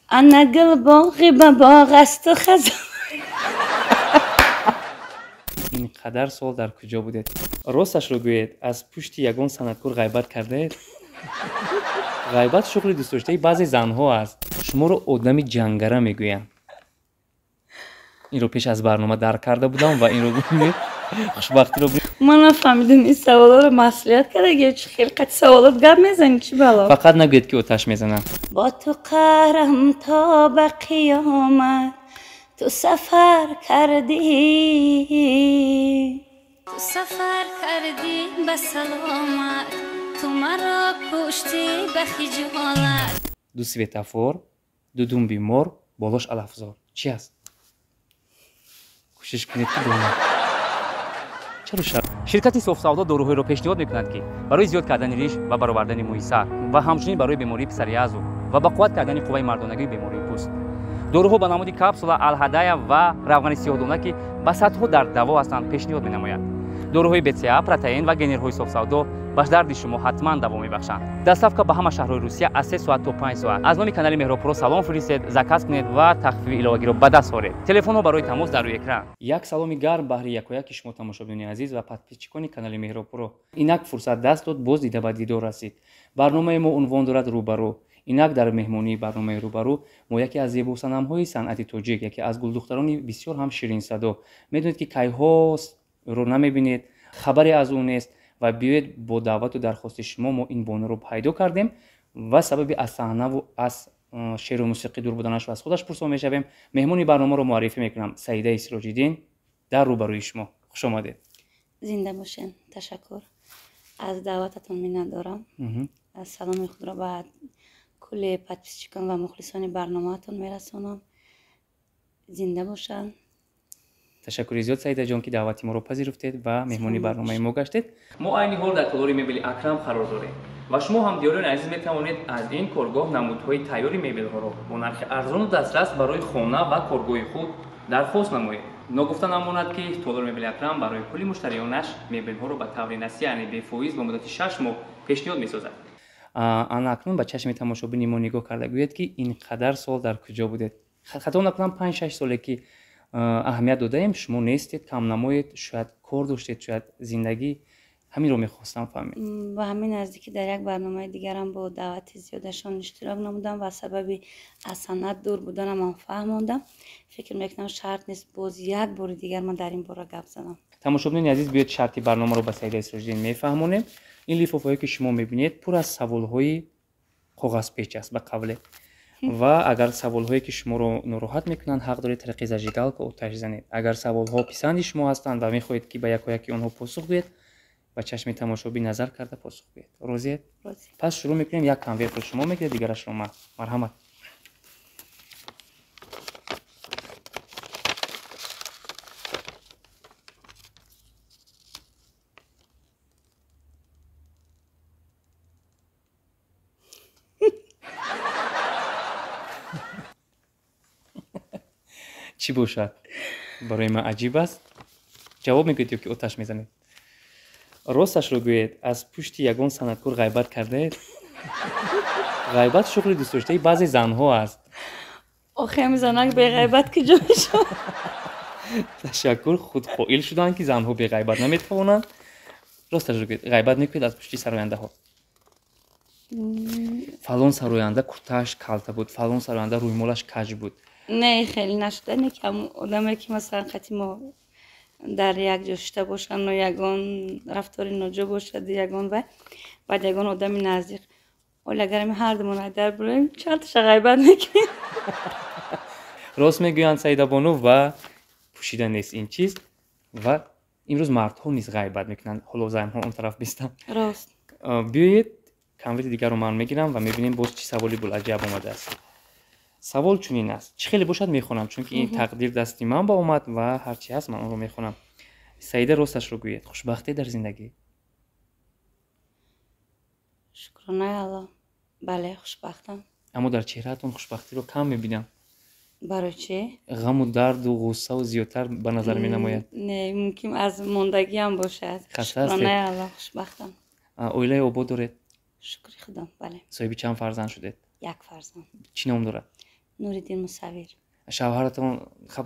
Ана гул боғи ба боғ аст ту хазон. Ин қадар сол дар куҷо будед? Росташро гӯед, аз пушти ягон санъаткор ғайбат кардаед? Ғайбат шуғли дӯстдоштаи баъзе занҳо аст. Шуморо одами ҷангара мегӯянд. Инро пеш аз барнома дарк карда будам ва инро бубинед, хушбахтиро. Ман нафаҳмидам, ин саволоро маслиҳат кардаги ё чӣ? Хеле қати саволот гап мезанӣ, чӣ бало? Фақат нагӯед, ки оташ мезанам. Бо ту қаҳрам то ба қиёмат, ту сафар кардӣ, ту сафар кардӣ ба саломат, ту маро куштӣ ба хиҷолат. Ду светофор, ду думби мор, болош алафзор. Чӣ аст? Кӯшиш кунед, ки донед. Чаро шар? Ширкати Софсавдо доруҳоеро пешниҳод мекунад, ки барои зиёд кардани риш ва баровардани мӯи сар ва ҳамчунин барои бемории псориазу ва ба қувват кардани қувваи мардонагии бемории пӯст. Доруҳо ба намуди капсула, алҳадая ва равғани сиёҳдона, ки ба садҳо дард даво ҳастанд, пешниҳод менамояд. Доруҳои БЦА, протеин ва генерҳои Софсавдо ба дарди шумо ҳатман даво мебахшанд. Доставка ба ҳама шаҳрҳои Русия аз 3 соат то 5 соат. Аз номи канали Меҳробпуро салом фиристед, заказ кунед ва тахфифи иловагиро ба даст оред. Телефонҳо барои тамос дар рӯи экран. Як саломи гарм баҳри якояки шумо, тамошобинони азиз ва подписчикони канали Меҳробпуро. Инак фурсат даст дод, боз дида ба дидор расид. Барномаи мо унвон дорад «Рӯбарӯ». Инак дар меҳмонии барномаи «Рӯбарӯ» мо яке аз зебосанамҳои санъати тоҷик, яке аз гулдухтарони бисёр ҳам ширинсадо. Медонед, ки кайҳост ӯро намебинед, хабаре аз ӯ нест, ва биёед, бо даъвату дархости шумо мо ин бонуро пайдо кардем ва сабаби аз саҳнаву аз шеъру мусиқӣ дур буданашро аз худаш пурсон мешавем. Меҳмони барномаро муаррифӣ мекунам: Саидаи Сироҷиддин дар рӯбарӯи шумо. Хуш омадед. Зинда бошен, ташаккур. Аз даъвататон миннатдорам. Саломи худро ба кулли подписчикон ва мухлисони барномаатон мерасонам. Зинда бошанд. Ташаккури зиёд, Саидаҷон, ки даъвати моро пазируфтед ва меҳмони барномаи мо гаштед. Мо айни ҳол дар толори мебели Акрам қарор дорем ва шумо ҳамдиёрони азиз метавонед аз ин коргоҳ намудҳои тайёри мебелҳоро бо нархи арзону дастрас барои хона ва коргоҳи худ дархост намоед. Ногуфта намонад, ки толори мебели Акрам барои кулли муштариёнаш мебелҳоро ба таври насия, яъне бефоиз, ба муддати 6 моҳ пешниҳод месозад. Ана акнун ба чашми тамошобини мо нигоҳ карда гӯед, ки ин қадар сол дар куҷо будед? Хато накунам, 5-6 соле ки аҳамият додаем, шумо нестед, кам намоед. Шояд кор доштед, шояд зиндагӣ. Ҳаминро мехостам фаҳмед. Ба ҳамин наздикӣ дар як барномаи дигарам бо даъвати зиёдашон иштирок намудам ва сабаби аз санъат дур буданамам фаҳмондам. Фикр мекунам, шарт нест боз як бори дигар ман дар ин бора гап занам. Тамошобинони азиз, биёед, шарти барномаро ба Саидаи Сироҷиддин мефаҳмонем. Ин лифофаҳое, ки шумо мебинед, пур аз саволҳои коғазпеч аст, ба қавле, ва агар саволҳое, ки шуморо нороҳат мекунанд, ҳақ доред тариқи зажигалка оташ занед. Агар саволҳо писанди шумо ҳастанд ва мехоҳед, ки ба якояки онҳо посух гӯед, ба чашми тамошобин назар карда посух гӯед. Розиед? Пас шурӯъ мекунем. Як конвертро шумо мегиред, дигарашро ман. Марҳамат. Чӣ бошад? Барои ман аҷиб аст. Ҷавоб мегӯед ё ки оташ мезанед? Росташро гӯед, аз пушти ягон санъаткор ғайбат кардаед? Ғайбат шуғли дӯстдоштаи баъзе занҳо аст. Охи, ҳами занак беғайбат куҷо мешавад? Ташаккур, худ қоил шуданд, ки занҳо беғайбат наметавонанд. Росташро гӯед, ғайбат мекунед аз пушти сарояндаҳо? Фалон сароянда куртааш калта буд, фалон сароянда рӯймолаш каҷ буд. Не, хеле нашуда, не ки ҳамн одаме, ки масалан қати мо дар як ҷо шишта бошанду ягон рафтори ноҷо бошад, ягон вай, баъд ягон одами наздик. Оли агар ами ҳардумон дар бироем, чандташа ғайбат мекунем. Рост мегӯянд, Саидабону, ва пӯшида нест ин чиз. Ва имрӯз мардҳо низ ғайбат мекунанд, ҳоло занҳо он тараф бистанд. Рост. Биёед, конверти дигарро ман мегирам ва мебинем, боз чӣ саволи булаҷаб омадааст. Савол чунин аст, чӣ хеле бошад, мехонам, чунки ин тақдир дасти ман ба омад ва ҳарчи ҳаст, ман онро мехонам. Саида, росташро гӯед, хушбахтӣ дар зиндагӣ? Шукронаи Алло, бале, хушбахтам. Аммо дар чеҳраатон хушбахтиро кам мебинам. Барои чӣ? Ғаму дарду ғуссаву зиёдтар ба назар менамояд. Не, мумкин аз мондагиам бошад. Хаста ҳастед? Шукронаи Алло, хушбахтам. Оилаи обод доред? Шукри Худо, бале. Соҳиби чанд фарзанд шудед? Як фарзанд. Чӣ ном дорад? Нуриддин Мусаввир. Шавҳаратон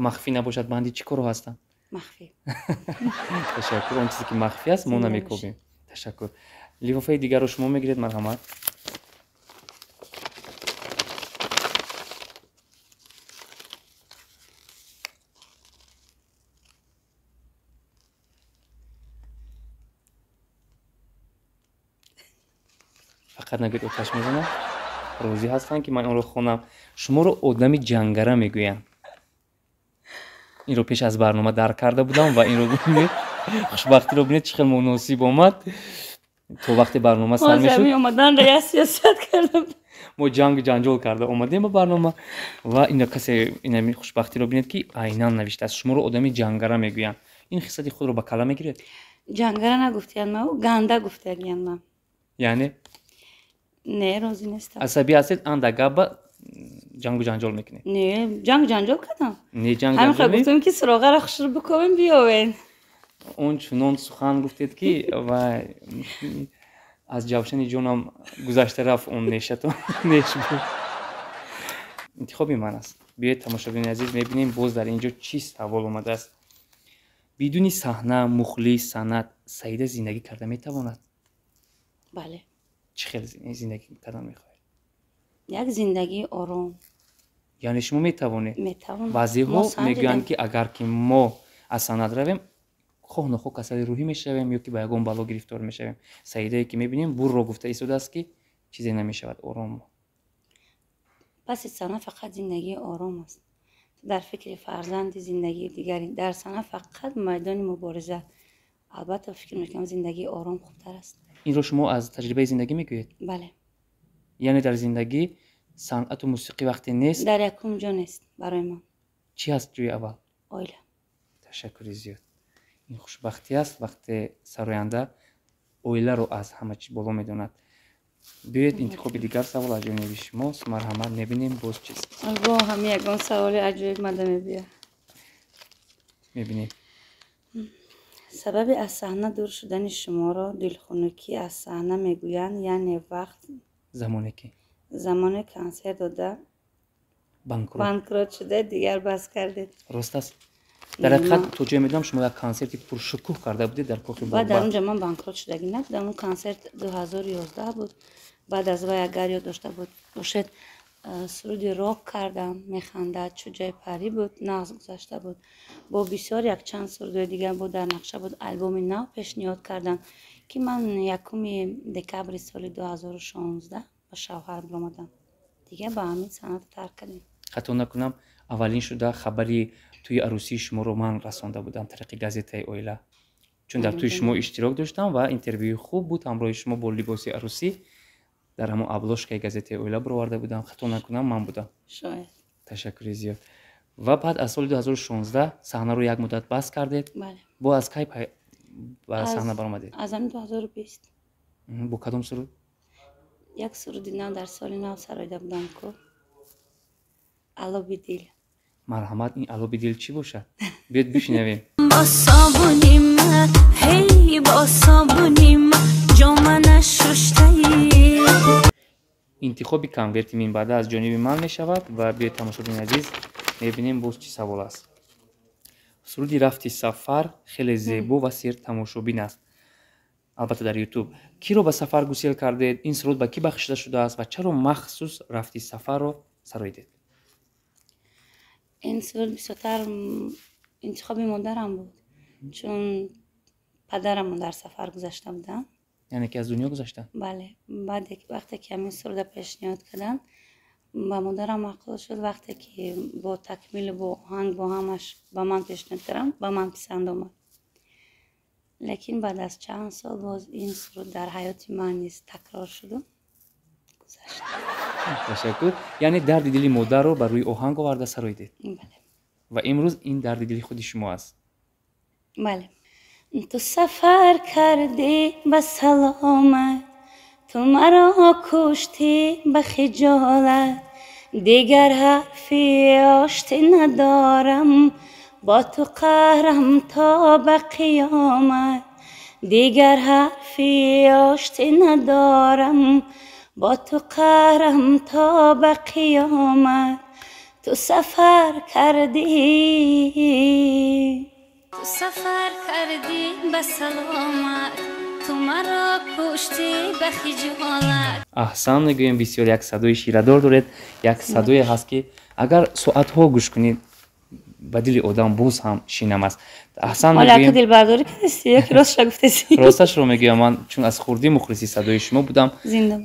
махфӣ набошад, банди чӣ коро ҳастанд? Махфӣ. Ташаккур. Он чизе ки махфӣ аст, мо намекобем. Ташаккур. Лифофаи дигарро шумо мегиред, марҳамат. Фақат нагӯед оташ мезанад. Розӣ ҳастанд ки ман онро хонам. Шуморо одами ҷангара мегӯянд. Инро пеш аз барнома дарк карда будам ва инро бинед, хушбахтиро бинед, чӣ хел муносиб омад. То вақте барнома сар мешуд, мо ҷангу ҷанҷол карда омадем ба барнома ва ина касе инами хушбахтиро бинед, ки айнан навиштааст. Шуморо одами ҷангара мегӯянд. Ин хислати худро ба кала мегиред? Ҷангара нагуфтиян ма, ганда гуфтагиян ма. Яъне? Не, розӣ нестам. Асабӣ ҳастед, анда гапба ҷангу ҷанҷол мекунед? Не, ҷангу ҷанҷол кардам. Не, ҷангу ҷанҷол. Ҳамин гуфтам ки суроғаро хушрӯ бикобем, биёвен. Он чунон сухан гуфтед ки ва аз ҷавшани ҷонам гузашта рафт он нешатон неш буд. Интихоби ман аст. Биёед, тамошобинони азиз, мебинем боз дар ин ҷо чӣ савол омадааст. Бидуни саҳна, мухлис, санъат Саида зиндагӣ карда метавонад? Бале. Чӣ хел зиндагӣ кардан мехоҳед? Як зиндагии ором. Яъне шумо метавонед? Метавонам. Баъзеҳо мегӯянд ки агар ки мо аз санъат равем, хоҳ нохоҳ касали рӯҳӣ мешавем ё ки ба ягон бало гирифтор мешавем. Саидае ки мебинем бурро гуфта истодааст ки чизе намешавад, ором. Паси саҳна фақат зиндагии ором аст. Ту дар фикри фарзанди зиндагии дигари. Дар саҳна фақат майдони мубориза. Албатта фикр мекунам зиндагии ором хубтар аст. Инро шумо аз таҷрибаи зиндагӣ мегӯед? Бале. Яъне дар зиндагӣ санъату мусиқӣ вақте нест? Дар якум ҷо нест барои ман. Чӣ ҳаст ҷои аввал? Оила. Ташаккури зиёд. Ин хушбахтӣ аст вақте сароянда оиларо аз ҳама чиз боло медонад. Биёед интихоби дигар савол аз ҷониби шумост. Марҳамат, мебинем боз чист. Во, ҳами ягон саволи аҷоиб мада мебия. Мебинем. Сабаби аз саҳна дур шудани шуморо дилхунукӣ аз саҳна мегӯянд, яъне вақт замоне ки замоне консерт дода банкрот шуда дигар бас кардед. Рост аст. Дар ҳақиқат то ҷое медонам шумо як консерти пуршукӯҳ карда будед дар кохи Баъд дар онҷо ман банкрот шудагӣ набудам. Он консерт 2011 буд. Баъд аз вай агар ёд дошта бошед, суруди рок кардам, механдад, чуҷои парӣ буд, нағз гузашта буд. Бо бисёр якчанд сурудҳои дигар буд дар нақша буд, албоми нав пешниҳод кардам, ки ман 1 декабри соли 2016 ба шавҳар баромадам. Дигар ба ҳамин санъат тарк кардем. Хато накунам, аввалин шуда хабари тӯи арӯсии шуморо ман расонда будам тариқи газетаи оила. Чун дар тӯи шумо иштирок доштам ва интервюи хуб буд ҳамроҳи шумо бо либоси арӯсӣ дар ҳамон обложкаи газетаи оила бароварда будам. Хато накунам, ман будам. Шояд. Ташаккури зиёд. Ва баъд аз соли 2016 саҳнаро як муддат бас кардед. Бале. Бо аз кай ба саҳна баромадед? Аз ҳамин 2020. Бо кадом суруд? Як суруди нав дар соли нав сароида будам ку. Алоби дил. Марҳамат, ин алоби дил чӣ бошад? Биёед бишнавем. Бо собуни ма, ҳей, бо собуни ма, ҷома нашуштаи. Интихоби конверти минбаъда аз ҷониби ман мешавад ва биёед, тамошобини азиз, мебинем боз чӣ савол аст. Суруди рафти сафар хеле зебо ва сертамошобин аст. Албатта дар YouTube. Киро ба сафар гусел кардед? Ин суруд ба кӣ бахшида шудааст ва чаро махсус рафти сафарро сароидед? Ин суруд бисёртар интихоби модарам буд, чун падарамон дар сафар гузашта буданд. Яъне ки аз дунё гузаштанд? Бале. Баъд вақте ки ҳамин суруда пешниҳод карданд, ба модарам маъқул шуд. Вақте ки бо такмилу бо оҳанг бо ҳамаш ба ман пешниҳод кардам, ба ман писанд омад. Лекин баъд аз чанд сол боз ин суруд дар ҳаёти ман низ такрор шуду гузашт. Ташаккур. Яъне дарди дили модарро ба рӯи оҳанг оварда сароидед? Бале. Ва имрӯз ин дарди дили худи шумо аст? Бале. Ту сафар кардӣ ба саломат, ту маро куштӣ ба хиҷолат, дигар ҳарфи оштӣ надорам, бо ту қаҳрам то ба қиёмат, дигар ҳарфи оштӣ надорам, бо ту қаҳрам то ба қиёмат. Ту сафар кардӣ, ту сафар кардӣ ба саломат, ту маро куштӣ ба хиҷолат. Аҳсан мегӯем, бисёр як садои ширадор доред, як садое ҳаст, ки агар соатҳо гӯш кунед, ба дили одам боз ҳам шинам аст. Аҳсан мегӯем. Дилбардорӣ кардасти ё ки ростша гуфтаси? Росташро мегӯям, ман чун аз хурдӣ мухлиси садои шумо будам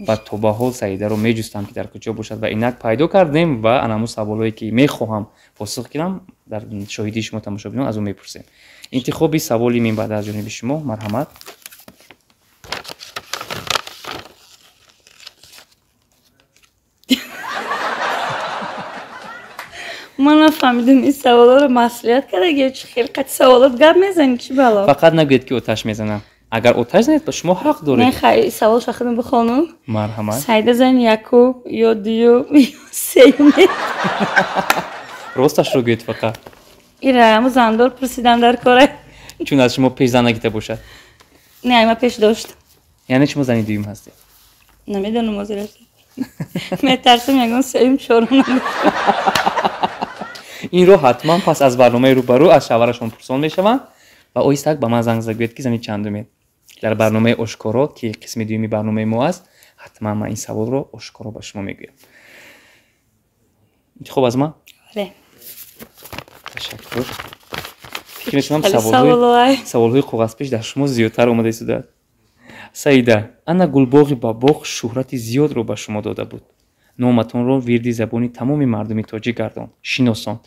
ва то ба ҳол Саидаро меҷустам, ки дар куҷо бошад, ва инак пайдо кардем. Ва ана ҳамун саволҳое, ки мехоҳам посух гирам, дар шоҳидии шумо тамошобинон аз ӯ мепурсем. Интихоби саволи минбаъда аз ҷониби шумо, марҳамат. Ман нафаҳмидам, ин саволоро маслиҳат кардаги ё чӣ? Хеле қати саволот гап мезанӣ, чӣ бало? Фақат нагӯед, ки оташ мезанам. Агар оташ занед, ба шумо ҳақ доред. Не, хай, саволша худам бихонам. Марҳамат. Саида зани якум ё дуюм ё сеюм? Росташро гӯед фақат. Ира ҳаму зандор пурсидан дар кора. Чун аз шумо пеш зан нагита бошад. Не, ма пеш дошт. Яъне шумо зани дуюм ҳастед? Намедонам, ҳозир метарсам, ягон сеюм, чорум. Инро ҳатман пас аз барномаи рӯбарӯ аз шавҳарашон пурсон мешаванд ва оҳистак ба ман занг зада гӯяд, ки зани чандумед. Дар барномаи ошкоро, ки қисми дуюми барномаи мо аст, ҳатман ман ин саволро ошкоро ба шумо мегӯям. Интихоб аз ман? Бале. Ташаккур. Фикр мекунам, саволҳои коғазпеш дар шумо зиёдтар омада истодааст. Саида, ана гулбоғи ба боғ шӯҳрати зиёдро ба шумо дода буд, номатонро вирди забони тамоми мардуми тоҷик гардонд, шиносонд.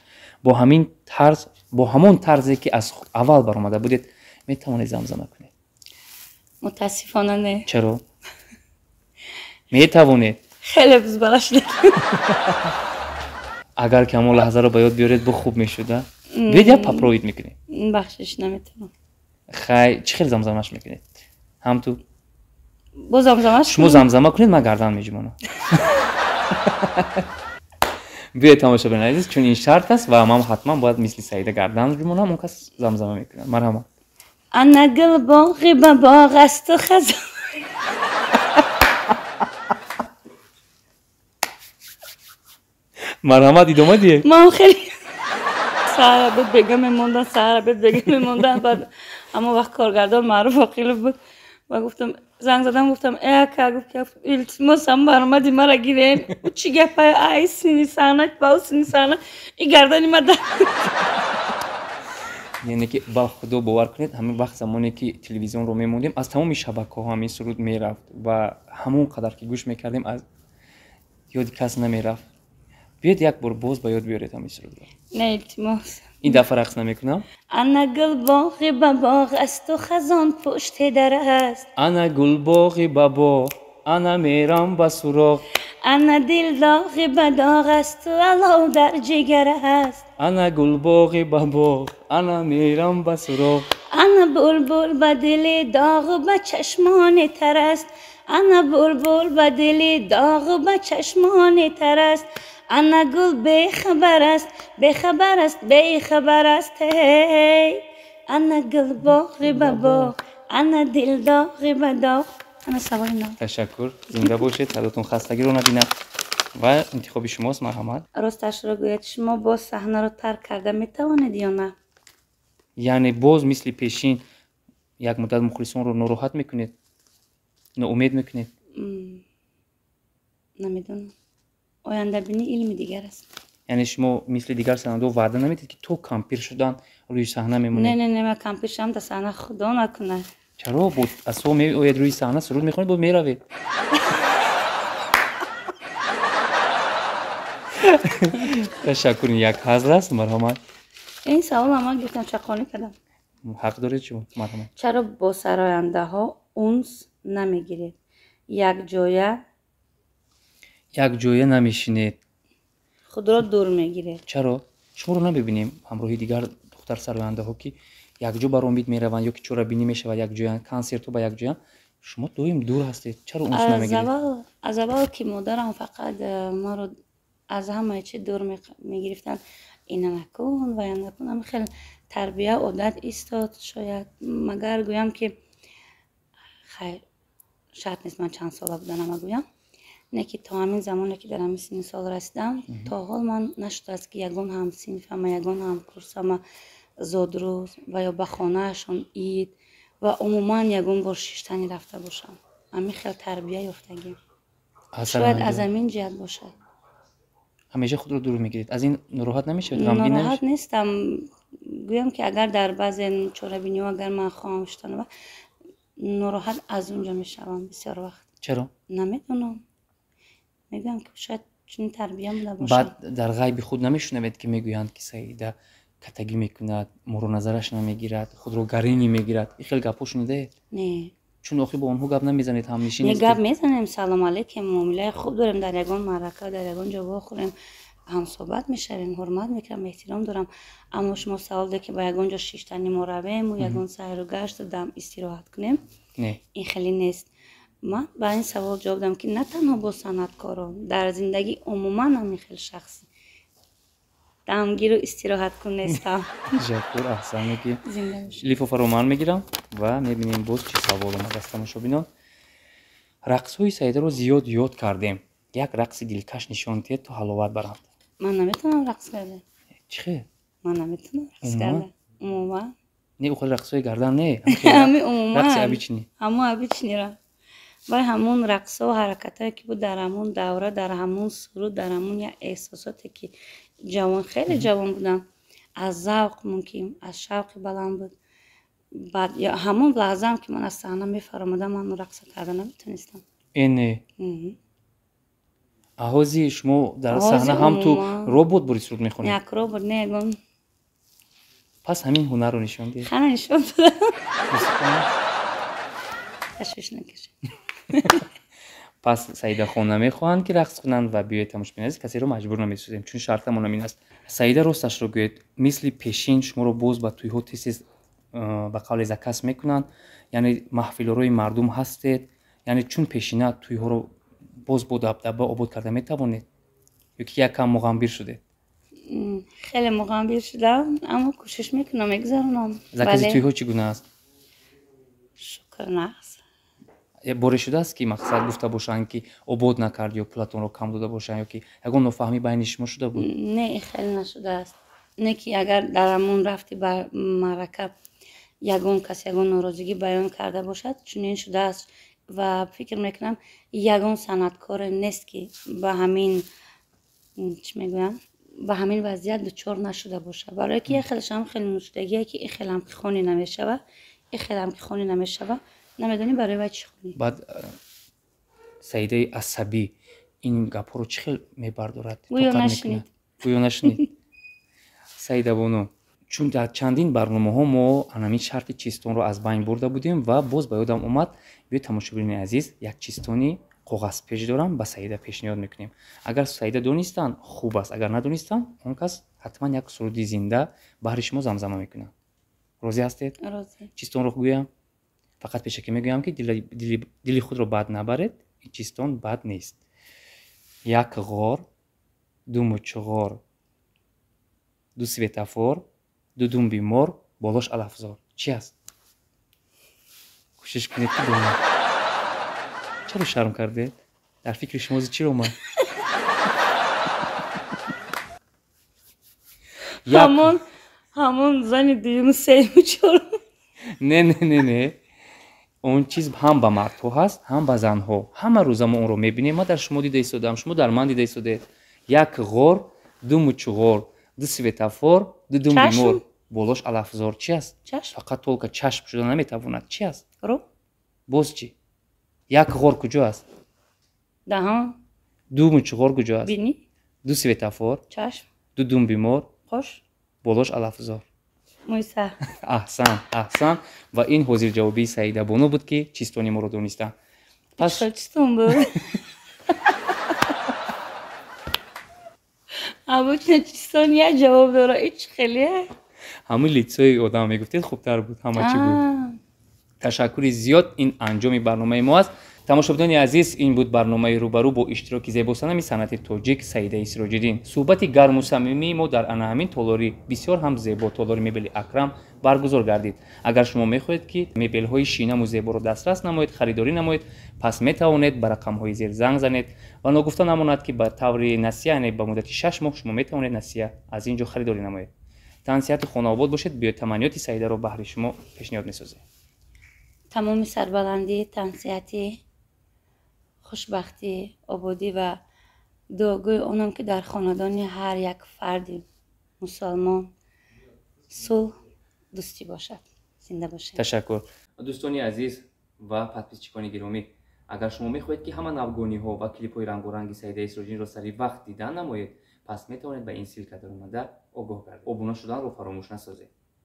Бо ҳамин тарз, бо ҳамон тарзе, ки аз аввал баромада будед, метавонед замзама кунед? Мутаассифона, не. Чаро? Метавонед. Хеле бузбала шуда. Агар ки ҳамон лаҳзаро ба ёд биёред, бо хуб мешуда. Биёед, як попробовать мекунем. Бахшиш, наметавонам. Хай, чӣ хел замзамаш мекунед? Ҳам ту. Бо замзамаш? Шумо замзама кунед, ман гардан меҷумонам. Биёед, тамошобинони азиз, чун ин шарт аст ва ман ҳатман бояд мисли Саида гардан ҷумонам, он кас замзама мекунад. Марҳамат. Ана гулбоғи ба боғ асту хазон. Марҳамат, идома диҳед. Ман хеле саҳар бед бега мемондан, саҳар бед бега мемондан. Баъд ҳамон вақт коргардон Маъруф Оқилов буд ва гуфтам, занг задам, гуфтам: «Э, ака», гуфт, «илтимос, ҳам баромади мара гирен». Ӯ чӣ гапа, ай сини саҳна ба ӯ сини саҳна и гардани ма. Яъне ки ба худо бовар кунед, ҳамин вақт, замоне ки телевизионро мемондем, аз тамоми шабакаҳо ҳамин суруд мерафт ва ҳамон қадар ки гӯш мекардем, аз ёди кас намерафт. Биёед, як бор боз ба ёд биёред ҳамин сурудро. Не, илтимос. Ин дафъа рақс намекунам. Ана гулбоғи ба боғ асту хазон пушти дар аст. Ана гулбоғи ба боғ, ана мерам ба суроғ. Ана дил доғи ба доғ асту алов дар ҷигар аст. Ана гулбоғи ба боғ, ана мерам ба суроғ. Ана булбул ба дили доғу ба чашмони тар аст. Ана булбул ба дили доғу ба чашмони тар аст. Ана гул бехабар аст, бехабар аст, бехабар аст, ҳей. Ана гулбоғи ба боғ, ана дил доғи ба доғ. Ана саволи нав. Ташаккур, зинда бошед, садотон хастагиро набинад. Ва интихоби шумост, марҳамат. Росташро гӯяд, шумо боз саҳнаро тарк карда метавонед ё на? Яъне боз мисли пешин як муддат мухлисонро нороҳат мекунед, ноумед мекунед? Намедонам, ояндабинӣ илми дигар аст. Яъне шумо мисли дигар саҳнадо ваъда намедиҳед, ки то кампир шудан рӯи саҳна мемонед? Не, не, не, ман кампир шавам, дар саҳна худо накунад. Чаро? Бо асо меояд, рӯи саҳна суруд мехонед, боз меравед. Ташаккур, як ҳазл аст. Марҳамат. Ин саволам ман гирифтам, чақонӣ кардам. Ҳақ доред шумо, марҳамат. Чаро бо сарояндаҳо унс намегиред, якҷоя? Якҷоя намешинед. Худро дур мегиред. Чаро шуморо намебинем ҳамроҳи дигар духтар сарояндаҳо, ки якҷо баромид мераванд ё ки чорабинӣ мешавад якҷоя, консертҳо ба якҷоя? Шумо доим дур ҳастед. Чаро унс намегиред? Аз аввал ки модарам фақат маро аз ҳамаи чи дур мегирифтанд, ина накун, вая накун, ҳама хел тарбия, одат истод шояд. Магар гӯям, ки хайр, шарт нест, ман чанд сола буданама гӯям. Не ки то ҳамин замоне ки дар ҳамин синни сол расидам, то ҳол ман нашудааст, ки ягон ҳамсинфама, ягон ҳамкурсама зодрӯз ва ё ба хонаашон ид ва умуман ягон бор шиштанӣ рафта бошам. Ҳамин хел тарбия ёфтагим. Шояд аз ҳамин ҷиҳат бошад. Ҳамеша худро дур мегиред. Аз ин нороҳат намешавед? Ғамгин нороҳат нестам. Гӯям ки агар дар баъзе чорабиниҳо агар ман хоҳам шудан, нороҳат аз он ҷо мешавам бисёр вақт. Чаро? Намедонам. Мегӯям ки шояд чунин тарбия буда бошад. Баъд дар ғайби худ намешунавед, ки мегӯянд, ки Саида катагӣ мекунад, моро назараш намегирад, худро гаринӣ мегирад? Ин хел гапҳо шунидаед? Не. Чун охир бо онҳо гап намезанед, ҳамнишин нестед. Гап мезанем, салом алейкум, муомилаи хуб дорем, дар ягон маърака, дар ягон ҷо вохӯрем, ҳамсӯҳбат мешавем, ҳурмат мекунам, эҳтиром дорам. Аммо шумо савол дед, ки ба ягон ҷо шиштани мо равему, ягон сайру гашту дам истироҳат кунем, ин хеле нест. Ман ба ин савол ҷавоб додам, ки на танҳо бо санъаткорон, дар зиндагӣ умуман ҳамин хел шахс дамгиру истироҳаткун нестам. Ташаккур, аҳсан. Ки лифофаро ман мегирам ва мебинем, боз чӣ савол омадааст, тамошобинон. Рақсҳои Саидаро зиёд ёд кардем, як рақси дилкаш нишон диҳед, то ҳаловат баранд. Ман наметавонам рақс карда. Чӣ хел? Ман наметавонам рақс карда умуман. Не, ӯ хел рақсҳои гардан не. Ҳами умуман рақси обычный. Ҳамон обычный ра. Вай ҳамон рақсҳо, ҳаракатҳое ки буд дар ҳамон давра, дар ҳамон суруд, дар ҳамон як эҳсосоте ки ҷавон, хеле ҷавон будам, аз завқ, мумкин аз шавқи баланд буд. Баъд ҳамон лаҳзаам ки ман аз саҳна мефаромадам, ман рақса карда наметонистам. Э, не, аҳози шумо дар саҳна ҳам ту робот бури суруд мехонед? Як робот не, ягон. Пас ҳамин ҳунарро нишон диҳед. Хана нишон додам, ташвиш накашед. Пас Саидахон намехоҳанд, ки рақс кунанд ва биёед, тамошобини азиз, касеро маҷбур намесозем, чун шартамон ҳамин аст. Саида, росташро гӯед, мисли пешин шуморо боз ба тӯйҳо тез тез ба қавле заказ мекунанд, яъне маҳфилорои мардум ҳастед, яъне чун пешина тӯйҳоро боз бо дабдаба обод карда метавонед ё ки як кам муғамбир шудед? Хеле муғамбир шудам, аммо кӯшиш мекунам, мегузаронам. Закази тӯйҳо чӣ гуна аст? Шукр, нағз. Боре шудааст, ки мақсад гуфта бошанд, ки обод накард ё пулатонро кам дода бошанд, ё ки ягон нофаҳмӣ байни шумо шуда буд? Не, хеле нашудааст. Не ки агар дар ҳамон рафти ба маърака ягон кас ягон норозигӣ баён карда бошад, чунин шудааст. Ва фикр мекунам, ягон санъаткоре нест, ки ба ҳамин, чӣ мегӯям, ба ҳамин вазъият дучор нашуда бошад, барое ки як хелашам хеле нушудагие, ки ин хелам ки хонӣ намешава, ин хелам ки хонӣ намешава, намедонӣ барои вай чӣ хонӣ. Баъд Саидаи асабӣ ин гапҳоро чӣ хел мебардорад? Гӯё нашунид. Гӯё нашунид. Саида бону, чун дар чандин барномаҳо мо анамин шарти чистонро аз байн бурда будем ва боз ба ёдам омад. Биёед, тамошобинони азиз, як чистони коғазпеч дорам, ба Саида пешниҳод мекунем. Агар Саида донистанд, хуб аст, агар надонистанд, он кас ҳатман як суруди зинда баҳри шумо замзама мекунад. Розӣ ҳастед? Розӣ. Чистонро гӯям, фақат пешакӣ мегӯям, ки дили худро бад набаред, ин чистон бад нест. Як ғор, ду мучғор, ду светофор, ду думби мор, болош алафзор. Чӣ аст? Кӯшиш кунед, ки донед. Чаро шарм кардед? Дар фикри шумо чиро омад? Ҳамон зани дуюму, сеюму, чорум. Не, не, не, не, он чиз ҳам ба мардҳо ҳаст, ҳам ба занҳо. Ҳама рӯза мо онро мебинем. Ман дар шумо дида истодаам, шумо дар ман дида истодаед. Як ғор, ду мучғор, ду светофор, ду думби мор, болош алафзор. Чӣ аст? Фақат только чашм шуда наметавонад. Чӣ аст? Боз чӣ? Як ғор куҷо аст? Даҳон. Ду мучғор куҷо аст? Бинӣ. Ду светофор. Чашм. Ду думби мор. Қош. Болош алафзор. Мӯйса. Аҳсан, аҳсан. Ва ин ҳозирҷавобии Саида бону буд, ки чистони моро донистанд. Пас чистон буд? Обычно чистон як ҷавоб дора, ич хеле. Ҳамин лицои одам мегуфтед, хубтар буд, ҳама чӣ буд. Ташаккури зиёд. Ин анҷоми барномаи мо аст. Тамошобинони азиз, ин буд барномаи «Рӯбарӯ» бо иштироки зебосанами санъати тоҷик Саидаи Сироҷиддин. Суҳбати гарму самимии мо дар ана ҳамин толори бисёр ҳам зебо, толори мебели «Акрам» баргузор гардид. Агар шумо мехоҳед, ки мебелҳои шинаму зеборо дастрас намоед, харидорӣ намоед, пас метавонед ба рақамҳои зер занг занед. Ва ногуфта намонад, ки ба таври насия, яъне ба муддати 6 моҳ шумо метавонед насия аз ин ҷо харидорӣ намоед. Тансиҳату хонаобод бошед. Биёед, таманниёти Саидаро баҳри шумо пешниҳод месозем. Тамоми сарбаландӣ, тансиҳатӣ, хушбахтӣ, ободӣ ва дуогӯи онам, ки дар хонадони ҳар як фарди мусалмон сулҳ, дӯстӣ бошад. Зинда бошед. Ташаккур. Дӯстони азиз ва подписчикони гиромӣ, агар шумо мехоҳед, ки ҳама навгониҳо ва клипҳои рангоранги Саидаи Сироҷиддинро сари вақт дидан намоед, пас метавонед ба ин ссылка даромада огоҳ гардед. Обуна шуданро фаромӯш насозед.